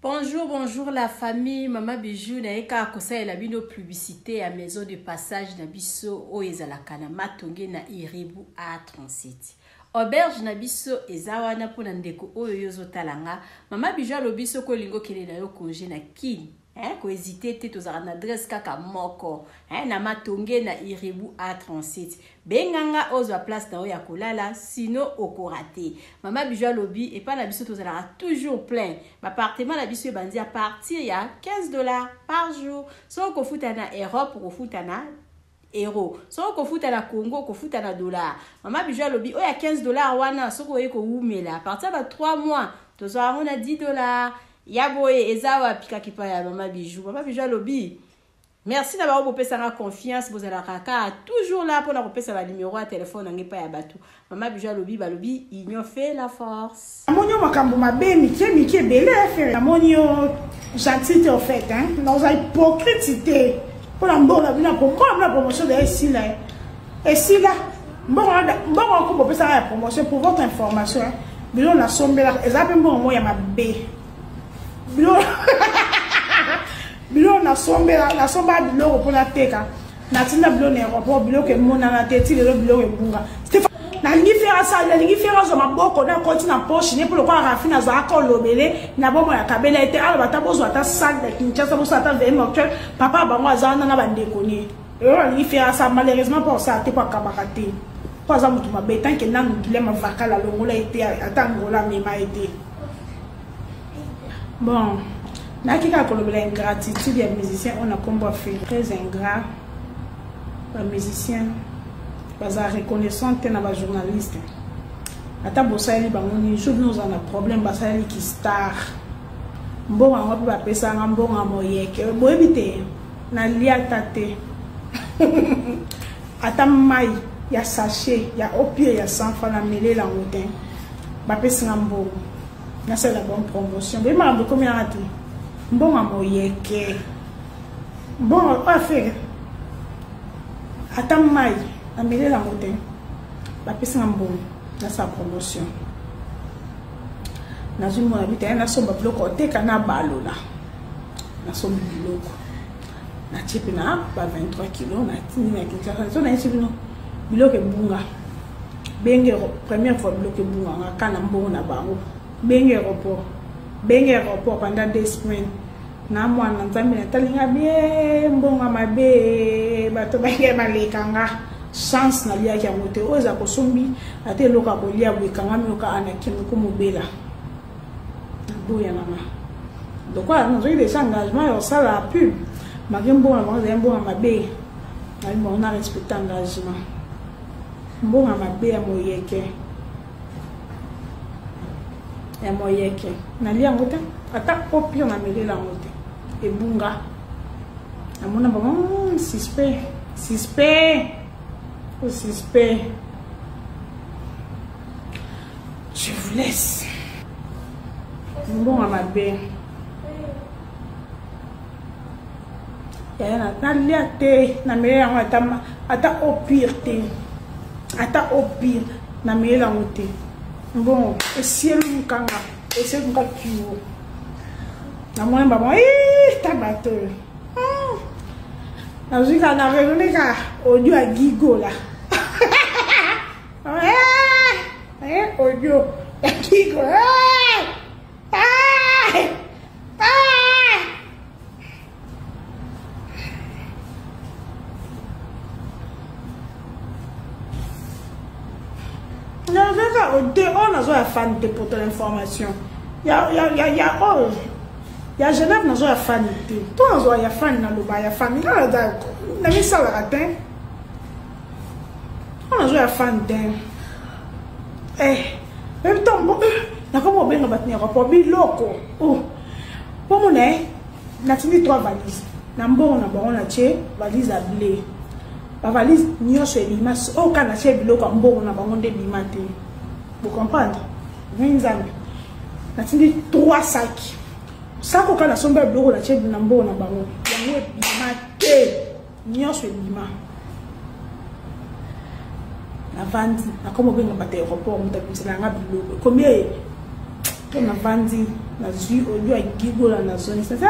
Bonjour, bonjour la famille, Mama Bijou naye kaka kosalela bino publicité ya maison de passage na biso oyo ezalaka na Matonge na Iribu A37. Auberge na biso eza wana mpona ndeko oyo yo ozotala nga. Mama Bijou alobi soki olingi okende na yo congé na Kin, eh, ko hésiter te tozalaka na adresse kaka moko eh, na Matonge na Iribu A37. Benga nga ozwa place na yo ya kolala sino okorate. Mama Bijou alobi epai na biso tozalaka toujours plein. Ba appartement na biso ebandi à partir ya 15 dollars par jour. Soki okofuta na Europe okofuta na euro. Soki okofuta na Congo okofuta na dollar. Mama Bijou alobi oyo ya 15 dollars wana soki oye kowumela à partir ya ba 3 mois tozwa yango na 10 dollars. Ya boye eza wapi kaka epai ya Mama Bijou. Mama Bijou alobi merci na bango bopesanga confiance, bozalaka kaka toujours là mpona kopesa ba numéro ya telefone nange epai ya bato. Mama Bijou alobi balobi union fait la force. Namoni yo makambo mabe mike mike ebele Ferre. Namoni yo gentil te au fait, hein. Naza hypocrite te. Mpona mbongo na bino mbongo na promotion de esila. Esila. Mbongo mbongo ko bopesaka ya promotion pour votre information. Biloko nasombela eza mpe mbongo moko ya mabe. Biloko biloko nasombela nasomba biloko mpo nateka natinda biloko na aéroport biloko emonana te ti lelo biloko ebunga. Nalingi Ferre asala, nalingi Ferre azwa maboko na akoti na poche ne mpo lokola Rafi nazalaka olobele na bomo ya kabela ete aloba ata bozwa ata salle na Kinshasa, bosala ata veillée nocturne, papa bango aza wana na bandeko ne. Oyo nalingi Ferre asala, malheureusement mpo osala te mpo akabaka te mpo aza moto mabe tant que nanu Guilhem Avakala alongola ye te ata Angola amema ye te. Bon, nayaki kaka kolobela ingratitude ya musicien oyo na nkombo ya Ferre, très ingrat. Ba musicien baza reconnaissant te na ba journaliste, ata bosaleli bango nini, jour bino ozala na problème basaleli ki star. Mbongo yango mpe bapesanga mbongo ya moyeke, boyebi te nalia ata te ata mai ya sachet ya opie ya 100 francs namelela yango te. Bapesinga mbongo nasalela bon promotion, boyebi makambo ekomi yanga te. Mbongo ya moyeke, mbongo oyo afere ata mai namelela yango te. Bapesinga mbongo nasala promotion, nazwi mbongo na bita nasomba biloko oteka na balola. Nasombi biloko, natie mpe na ba 23 kilo, natindi na Kinshasa. So nayesi bino biloko ebunga benge première fois biloko ebunganga ka na mbongo na bango. Benge aéroport, benge aéroport pendant 2 semaines na mwana Nzambe natalinga bien mbongo mabe bato bange balekanga chance naliaki yango te. Oyo eza kosombi ata eloko ya kolia boye ekangami oka anakimi komobela naboya nanga lokola nazwaki déjà engagement ya kosala pub malgré mbongo na bango ezali mbongo mabe. Nayebi bango na respecte engagement. Mbongo ya mabe ya moyeke ya moyeke nalia yango te ata au pire namelela yango te ebunga. Namona bango suspect, suspect, suspect. Je vous laisse. Mbongo mabe yaya nalia te namelela yango ata ata au pire te ata au pire namelela yango te. Mbongo esieli mokanga, esieli moka kio. Namoni bango ta bato oyo nazwi kaka na raisonne kaka audio ya Gigola, audio ya Gigola. Nazaka te oyo nazwa ya fan te. Pour ton information, ya ya oyo ya Genève nazwa ya fan te to nazwa ya fan naloba ya fan nga na misalaka te. Oyo nazwa ya fan te oyebi ntango nakoma obenga bato na aéroport biloko mpo mona ye. Natindi trois valise na mbongo na bango, natie valise ya bleu, ba valise nyonso ebima. Oyo kaka natie biloko ya mbongo na bango nde ebima te. Bocomprendre oui Nzambe. Natindi trois sacs, sac oyo kaka nasombi ya biloko natie na mbongo na bango yango ebima te, nyonso ebima. Navandi, nakoma obenga bato aéroport, moto abimisela yanga biloko ekomi to navandi. Nazwi audio ya Gigola nazongisi. Ah!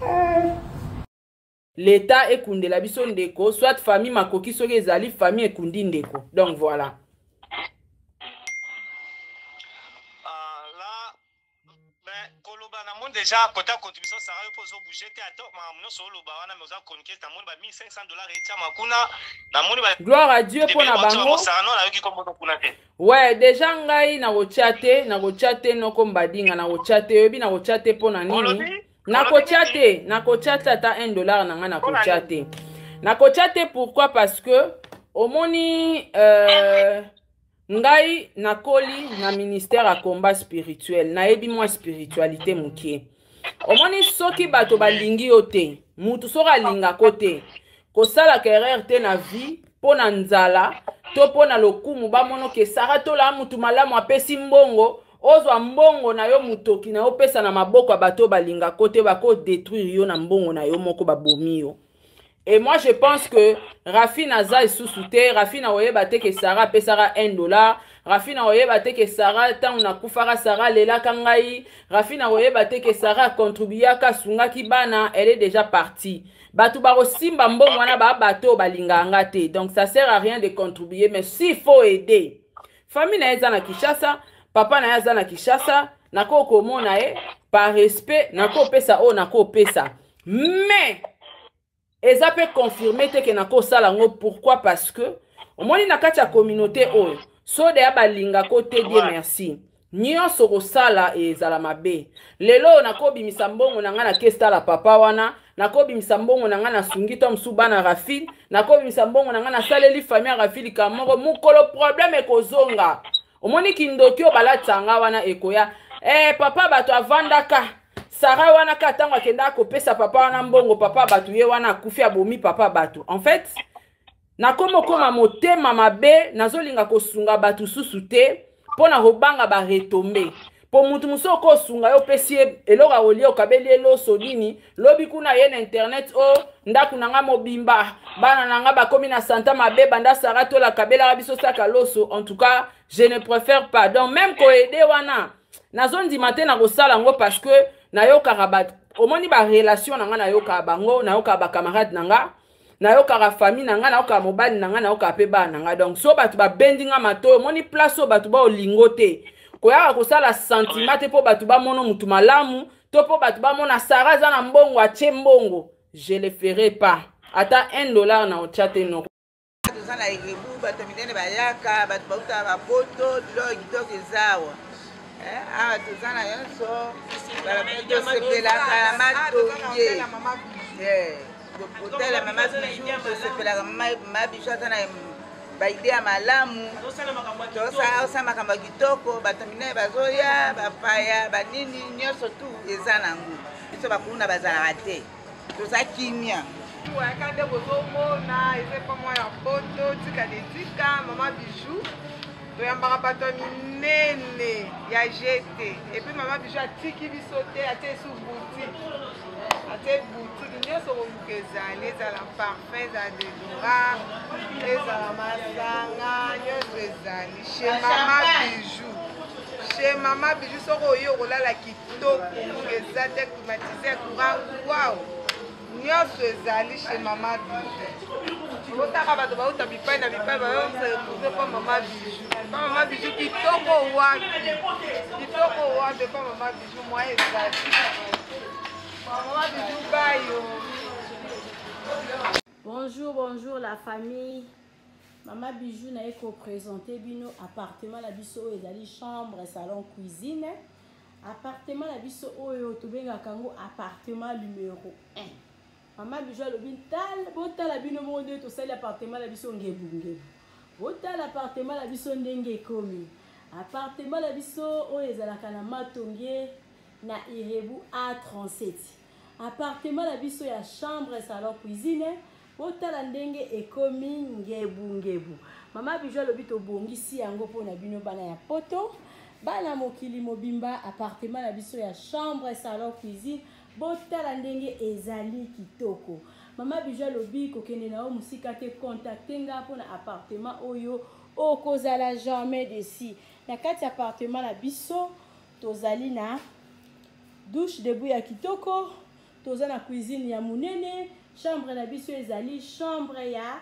Ah! L'etat ekundela biso ndeko, soit famille makoki soki ezali famille ekundi ndeko. Donc voilà. Koloba namoni déjà kota contribution Sarah, yo mpo ozo bouger te, ata makambo nyonso oloba wana, mais oza chroniqueuse. Namoni ba 1500 $ etiama kuna, namoni ba Gloire à Dieu mpo na bango. Sarah, no, nayoki kombo kuna te. Ouais, déjà ngai nakotia te, nakotia te noko Mbadinga, nakotia te, oyebi nakotia te mpo na nini? Nakotia te, nakotia te ata 1 $ na ngai, nakotia te, nakotia te. Pourquoi? Parce que omoni, ngai nakoli na ministère ya combat spirituel, nayebi mwa spiritualité mokie. Omoni, soki bato balingi yo te, mutu soki alingako te, kosalaka erreur te na vie mpo na nzala to mpo na lokumu. Bamono ke Sara tola mutu malamu, apesi mbongo, ozwa mbongo na yo, motoki na yo, opesa na maboko ya bato oyo balingako te, bakodétruire yo na mbongo na yo moko, babomi yo. Et moi, je pense que Rafine aza lisusu te. Rafine akoyeba te ke Sara apesaka 1 $. Rafine akoyeba te ke Sara, ntango nakufaka, Sara alelaka ngai. Rafine akoyeba te ke Sara acontribuaka, asungaki bana. Elle est déjà partie. Bato bakosimba mbongo wana baa bato oyo balingaka nga te. Donc ça sert à rien de contribuer. Mais s'il faut aider famille na ye, eza na Kinshasa, papa na ye aza na Kinshasa, nakoki komona ye par respect, nakopesa oyo nakopesa, mais eza mpe confirmé te ke nakosala yango. Pourquoi? Parce que omoni, na kati ya communauté oyo, so deya balingako te, die merci, nyonso kosala ezala mabe. Lelo oyo nakobimisa mbongo na ngai, nakestala papa wana, nakobimisa mbongo na ngai, nasungi to mosusu bana Rafine, nakobimisa mbongo na ngai, nasaleli famille ya Rafine likambo moko, mokolo problème ekozonga, omoni kindoki oyo balatisa wana ekoya. Papa bato avandaka Sara wana ka ntango akendaka kopesa papa wana mbongo, papa bato ye wana akufi, abomi papa bato. En fait, nakomi okóma motema mabe, nazolinga kosunga bato susu te mpo na kobanga baretombées, mpo mutu mosusu okosunga ye, opesi ye eloko ya kolia, okabeli ye loso nini, lobi kuna ye na internet o ndako na nga mobimba, bana na nga bakomi na santa mabe, banda Sara tola kabelaka biso saka loso. En tout cas, je ne préfère pas. Donc même koaider wana, nazondima te na kosala yango, parce que nayokaka bato, omoni barelation na nga, nayokaka bango, nayokaka bacamarade na nga, nayokaka famille na nga, nayokaka mobali na nga, nayokaka mpe bana na nga. Donc so bato babendi nga matoyi, omoni place oyo bato baolingo te, koyaka kosala sentiment te mpo bato bamona motu malamu to mpo bato bamona Sara aza na mbongo, atie mbongo. Je le ferai pas, ata 1 $ na otya te noko. Toza na Erebu, bato minene bayaka, bato bautaka bapoto, biloko kitoko eza awa. Awa toza na nyonso, tosepelaka na Matonge, hôtel ya Mama Bijou, tosepelaka. Mama Bijou aza na baidées ya malamu, tosala makambo ya kitoko, bato minene bazoya, bapaya, banini, nyonso tu eza nango. Biso bakuna bazalaka te, toza kimia. Wayaka nde bozomona eza epa mwa ya poto, tika detika Mama Bijou, toyambaka bato ya minene ya gt. Et puis Mama Bijou atiki biso te, atie esu boutique, atie boutique, nyonso koluka ezali, ezala parfum, ezala déodorant, ezala masanga, nyonso ezali chez Mama Bijou. Chez Mama Bijou, soki oye, okolala kitoko, ngunga eza te, climatisé, courant, wow, nyonso ezali chez Mama Bijou. Otaka bato bauta bipai na bipai, bayosa retrouve mpa Mama Bijou. Mpa Mama Bijou, kitoko wapi, kitoko wapi mpa Mama Bijou, mwa ezali Mama Bijou bayo. Bonjour, bonjour la famille. Mama Bijou naye koprésente bino appartement na biso oyo ezali chambre, salon, cuisine. Appartement na biso oyo tobengaka yango appartement numéro 1. Mama Bijou alobi botala bino moko ndenge tosali appartement na biso ngebungebu. Botala appartement na biso ndenge ekomi. Appartement na biso oyo ezalaka na Matonge, na Irebu A37. Appartement na biso ya chambre, salon, cuisine, botala ndenge ekomi ngebungebu. Mama Bijou alobi tobongisi yango mpona bino bana ya poto, bana mokili mobimba. Appartement na biso ya chambre, salon, cuisine, botala ndenge ezali kitoko. Mama Bijou alobi kokende na yo mosika te, contacte nga mpona appartement oyo, okozala jamais déçu. Na kati ya appartement na biso Tozali na douche debout ya kitoko, toza na cuisine ya monene. Chambre na biso ezali chambre ya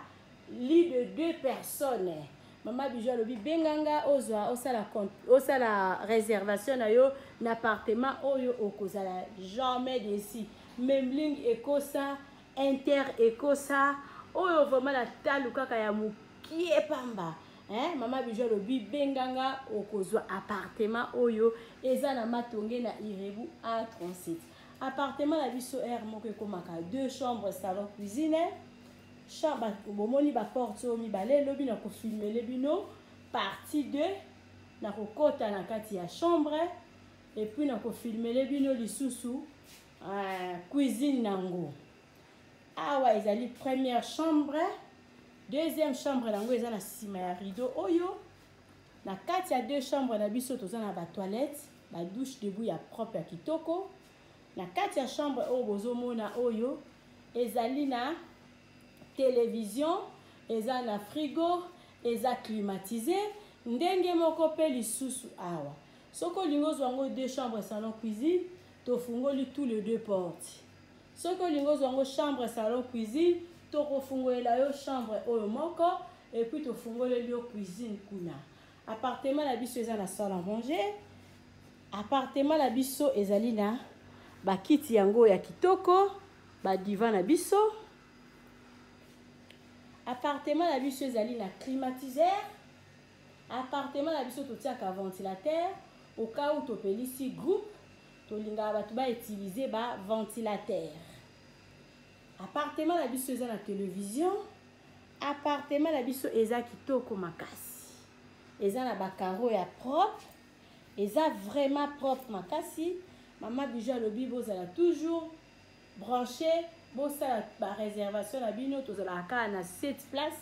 lit de deux personnes. Mama Bijou alobi benganga ozwa osala osala réservation na yo na appartement oyo, okozala jamais déçu. Memling ekosa inter ekosa oyo vraiment na talu kaka ya mokie pamba. Hein, Mama Bijou alobi benganga okozwa appartement oyo eza na Matonge na Irebu A37. Appartement na biso aire moko ekomaka deux chambres, salon, cuisine. Chambre, bomoni baporte oyo mibale. Elobi na kofilmele bino partie 2, na kokota na kati ya chambre et puis na kofilmele bino lisusu cuisine nango. Awa ezali première chambre, deuxième chambre nango eza na nsima ya rideau oyo. Na kati ya deux chambre na biso toza na batoilette, badouche debout ya propre ya kitoko. Na kati ya chambre oyo bozomona oyo ezali na télévision, eza na frigo, eza climatisé ndenge moko mpe lisusu. Awa soki olingi ozwa yango deux chambres, salon, cuisine, tofungoli tous les deux portes. Soki olingi ozwa yango chambre, salon, cuisine, tokofungolela yo chambre oyo moko et puis tofungoleli yo cuisine kuna. Appartement na biso eza na salle à manger. Appartement na biso ezali na bakiti yango ya kitoko, badivan na biso. Appartement na biso ezali na climatiseur. Appartement na biso totiaka ventilateur au cas où topelisi groupe, tolingaka bato bautilize baventilateur. Appartement na biso eza na télévision. Appartement na biso eza kitoko makasi, eza na bacarreaux ya propre, eza vraiment propre makasi. Mama Bijou alobi bozala toujours branché, bosala baréservation na bino. Tozalaka kaka na 7 place,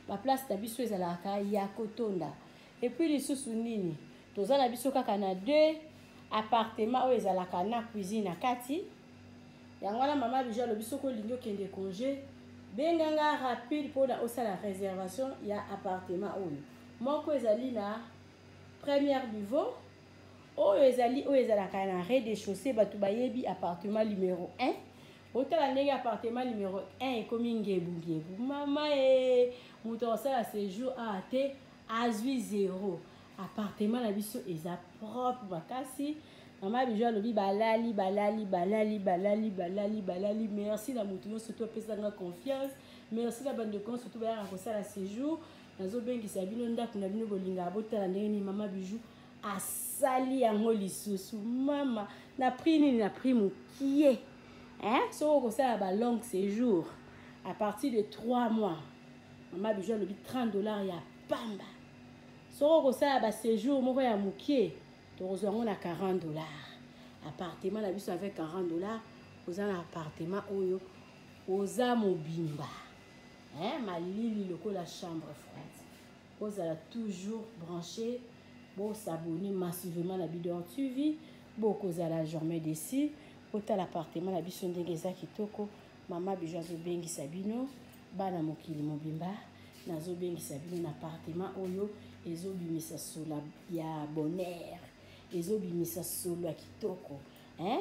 baplace na biso ezalaka ya kotonda. Et puis lisusu nini? Toza na biso kaka na deux appartement oyo ezalaka na cuisine na kati. Yango wana Mama Bijou alobi soki olingi okende congé, benganga rapide mpona osala réservation ya appartement oyo. Moko ezali na première niveau, oyo ezali oyo ezalaka na rez-de-chaussée. Bato bayebi appartement numéro 1. Otala ndenge appartement numéro 1 ekomi ngebungebu. Mama e, moto akosala séjour awa te azwi zéro. Appartement na biso eza propre makasi. Mama Bijou alobi balali, balali, balali, balali, balali, balali. Merci na motu nyonso to apesanga confiance. Merci na bandeko nyonso to bayaka kosala séjour. Nazobengisa bino ndako na bino bolingaka, botala ndenge nini Mama Bijou asali yango lisusu. Mama, na prix nini? Na prix mokie, hein? Soki okosala balong séjour à partir de 3 mois, Mama Bijou alobi 30 $ ya pamba. Soki okosala baséjour moko ya mokie, tokozwa yango na 40 $. Appartement na biso, avec 40 $, oza na appartement oyo oza mobimba, hein? Malili lokola chambre froide. Ozala toujours branché, bosabonner massivement na Bidor TV, bokozala jamais déçu. Otala appartement na biso ndenge eza kitoko. Mama Bijou azobengisa bino, bana mokili mobimba, nazobengisa bino na appartement oyo ezobimisa solo ya bonheur, ezobimisa solo ya kitoko, hein?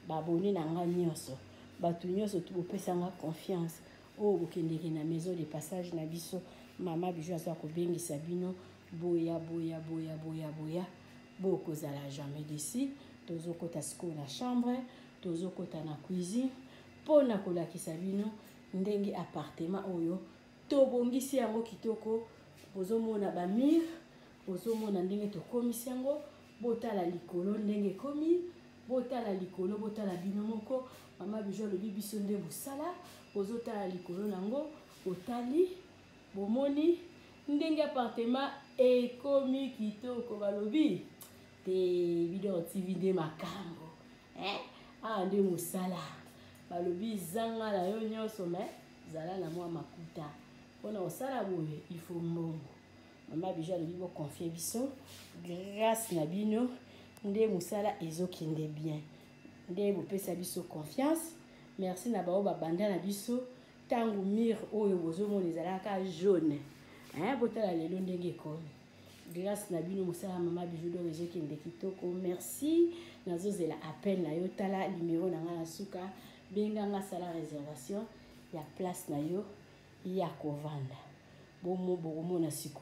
Babone na nga nyonso, bato nyonso to bopesanga confiance oyo bokendeke na maison de passage na biso, Mama Bijou aza kobengisa bino. Boya, boya, boya, boya, boya, bokozala jamais déçu. Tozokota sikoyo na chambre, tozokota na cuisine mpona kolakisa bino ndenge appartement oyo tobongisi yango kitoko. Bozomona bamur, bozomona ndenge tokomisi yango. Botala likolo ndenge ekomi, botala likolo, botala bino moko. Mama Bijou alobi biso nde mosala. Bozotala likolo nango, botali, bomoni ndenge appartement ekomi kitoko. Balobi te Bidor TV nde makambo, eh? Awa nde mosala. Balobi zanga na yo nyonso, me zala na mwa makuta mpona kosala boye, il faut mbongo. Mama Bijou alobi boconfie biso, grâce na bino nde mosala ezokende bien, nde bopesa biso confiance. Merci na bao babanda na biso ntango mur oyo bozomona ezalaka jaune, hein? Botala lelo ndenge ekomi. Grâce na bino, mosala ya Mama Bijou d'Or ezokende kitoko. Merci. Nazozela appel na yo, tala numero na ngai na suka, benga nga, sala réservation ya place na yo ya kovanda. Bomo bokomona siku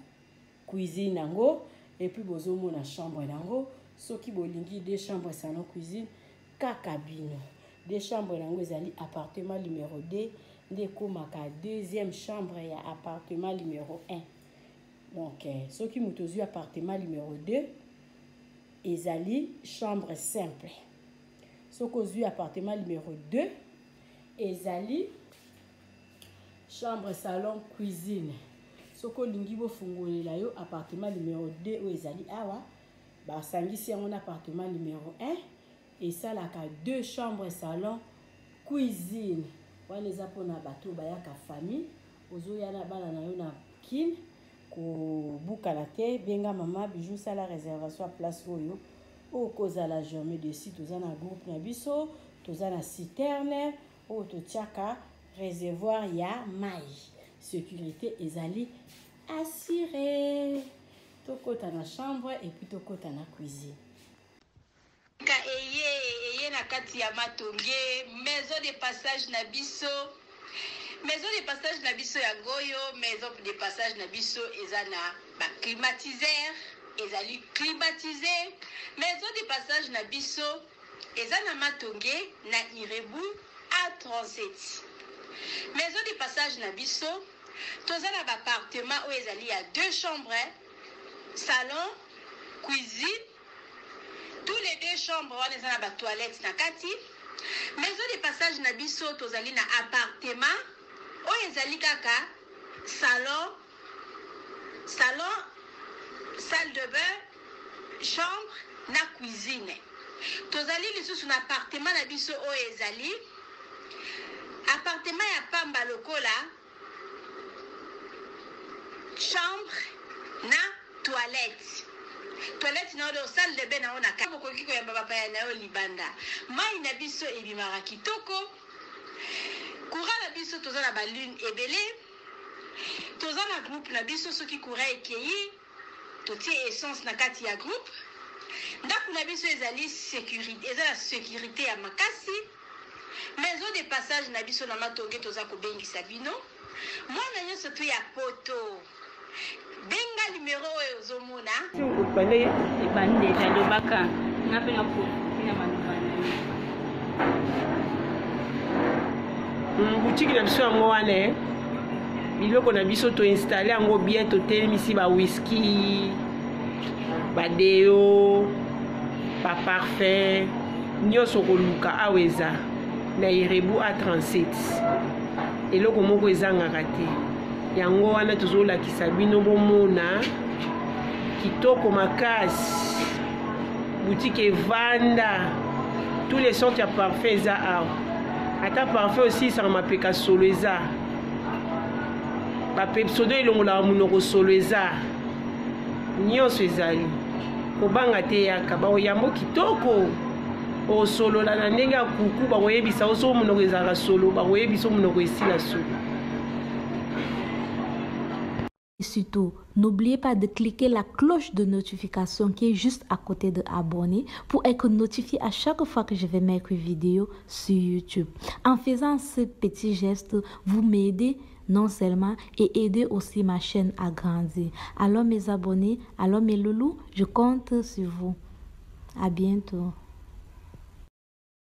cuisine yango, et puis bozomona chambre yango. Soki bolingi deux chambres, salon, cuisine, kaka bino. Deux chambres yango ezali appartement numéro 2, nde ekomaka deuxième chambre ya appartement numéro 1. Donc soki moto ozwi appartement numéro 2, ezali chambre simple. Soki ozwi appartement numéro 2, ezali chambre, salon, cuisine. Soki olingi bofungolela yo appartement numéro 2 oyo ezali awa, basangisi yango na appartement numéro 1, esalaka deux chambres, salon, cuisine. Wana eza mpona bato oyo bayaka famille. Ozoya na bana na yo na Kine, kobukana te, benga Mama Bijou, sala réservation ya place oyo okozala jamais dessus. Toza na groupe na biso, toza na citerne oyo totiaka réservoir ya mai, sécurité ezali assuré. Tokota na chambre et puis tokota na cuisine. Ka eye eye na kati ya Matonge, maison de passage na biso. Maison de passage na biso yango oyo. Maison de passage na biso eza na baclimatiseur, ezali climatisé. Maison de passage na biso eza na Matonge, na Irebu A37. Maison de passage na biso, toza na baappartement oyo ezali ya deux chambres, salon, cuisine. Tous les deux chambres wana eza na batoilette na kati. Maison de passage na biso, tozali na appartement oyo ezali kaka salon, salle de bain, chambre na cuisine. Tozali lisusu na appartement na biso oyo ezali appartement ya pamba lokola chambre na toilette na yo, salle de bain na yo na kati. Bokoki koyamba bapaya na yo libanda. Mai na biso ebimaka kitoko. Courant na biso, toza na balune ebele. Toza na groupe na biso, soki courant ekei, totie essence na kati ya groupe. Ndako na biso ezali sécurité, eza na sécurité ya makasi. Maison de passage na biso na Matonge, toza kobengisa bino, mwana nyonso to ya poto, benga numero oyo ozomona. Ebandi deja, lobaka nga mpe na profite na maloba na yo. Boutique na biso yango wana, biloko na biso toinstalle yango bien, totelemisi bawhisky, badeo, baparfum nyonso koluka awa eza na Irebu A37. Eloko moko ezangaka te. Yango wana tozolakisa bino, bomona kitoko makasi. Boutique evanda, tous les sortes ya parfum eza awa. Ata parfum osilisaka mapeka solo eza, bapepsodo elongolaka monoko solo eza, nyonso ezali. Kobanga te, yaka, bakoyambo kitoko, osolola na ndenge ya kuku, bakoyebisa yo soki monoko ezalaka solo, bakoyebisa monoko esila solo. Et surtout, n'oubliez pas de cliquer la cloche de notification qui est juste à côté de abonner pour être notifié à chaque fois que je vais mettre une vidéo sur YouTube. En faisant ce petit geste, vous m'aidez non seulement et aidez aussi ma chaîne à grandir. Alors mes abonnés, alors mes loulous, je compte sur vous. À bientôt.